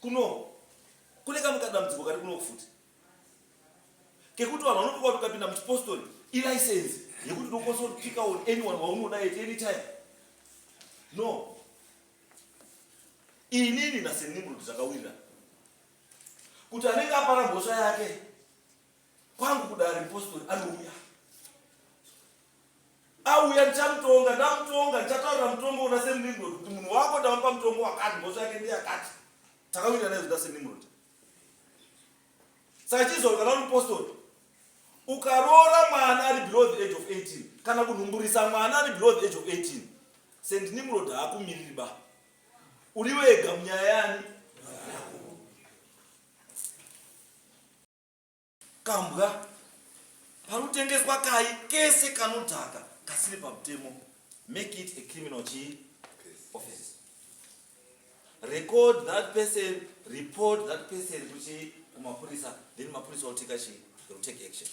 Kuno kune kamwe kadambudziko kari kuno futi kekuti vanhu vanotoka kuti ukapinda muchipostori ilicense yekuti unokwanisa kupika on anyone waunoda at any time. No, inini nasenimrod takawirirana kuti anenge apara mhosva yake kwangu kudare mupostori anouya auya ndichamutonga ndamutonga ndichataurira mutongo una senimrod kuti munhu wako ndamupa mutongo wakati mhosva yake ndeyakati. Takawirirana izvo nasenimrod. Saka chizwa kana uri mupostori ukaroora mwana ari below the age of 18 kana kunhumburisa mwana ari below the age of 18, St Nimrod haakumiriri ba, uri wega munyaya yani yako. Kambwa panotengeswa kai kese kanodhaka kasiri pamutemo, make it a criminal chii office. Record that person, report that person kuchi kumapurisa, then mapurisa will take chii, they will take action.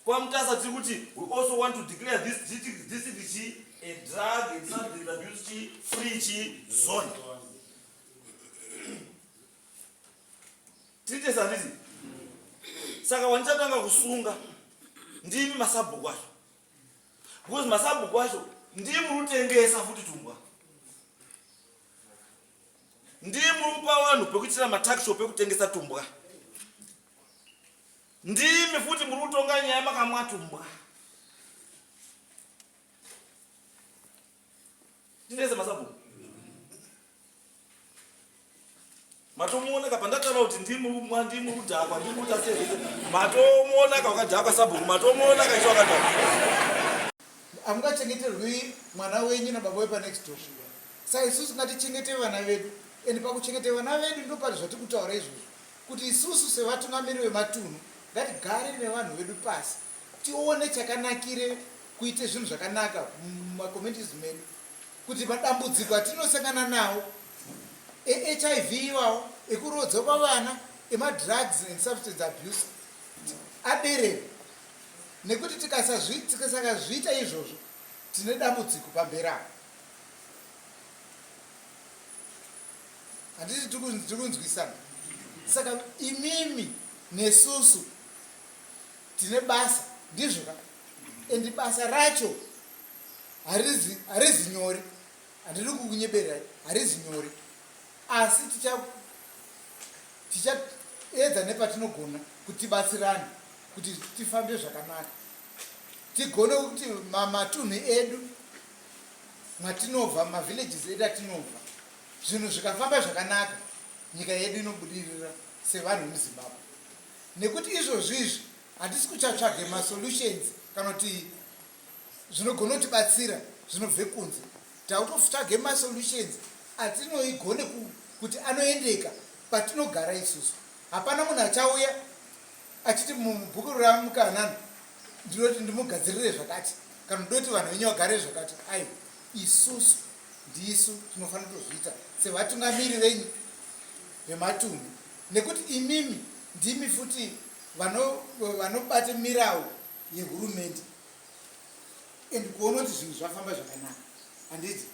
KwaMutasa tiri kuti we also want to declare this district, district chii a drug and substance abuse chii free chii zone. Tiri tese handiti? Saka wandichatanga kusunga ndimi masabhuku acho, because masabhuku acho ndimi muri kutengesa futi tumbwa, ndimi muri kupa vanhu pekuitira matakishop ekutengesa tumbwa, ndimi futi muri kutonga nyaya makamwa tumbwa. Titese masabhuku matomuona ka pandataura kuti ndimurumwa ndimurudhakwa ndimuruta sei zvese matomuona ka wakadhakwa sabhuku matomuona ka ichi wakadhakwa. Hamungachengeterwi mwana wenyu nababa wepanext door. Saka isusu ngatichengete vana vedu and pakuchengeta vana vedu ndopari zvatiri kutaura izvozvo kuti isusu sevatungamiriri vematunhu ngatigare nevanhu vedu pasi tione chakanakire kuite zvinhu zvakanaka mumacommunities medu kuti madambudziko atinosangana nawo eHIV iwawo, ekuroodzwa kwavana, emadrugs and substance abuse aderere nekuti tikasakazviita izvozvo tine dambudziko pamberi apo. Handiti tiri kunzwisana? Saka imimi nesusu tine basa, ndizvo ka? And basa racho harizi harizi nyore, handiri kukunyeberai, harizi nyore, asi tichaedza nepatinogona kuti tibatsirane kuti tifambe zvakanaka, tigone kuti matunhu edu mwatinobva, mavillages edu atinobva, zvinhu zvikafamba zvakanaka, nyika yedu inobudirira sevanhu vemuZimbabwe. Nekuti izvozvi izvi hatisi kuchatsvage masolutions kana kuti zvinogona kutibatsira zvinobve kunze, takutotsvage masolutions atinoigone kuti anoendeka patinogara isusu. Hapana munhu achauya achiti mubhuku ramukanana ndinoti ndimugadzirire zvakati kana ndoti vanhu venyu vagare zvakati. Aiwa, isusu ndisu tinofanira kutozviita sevatungamiri venyu vematunhu, nekuti imimi ndimi futi vanobata mirawu yehurumende and kuona kuti zvinhu zvafamba zvakanaka, handiti?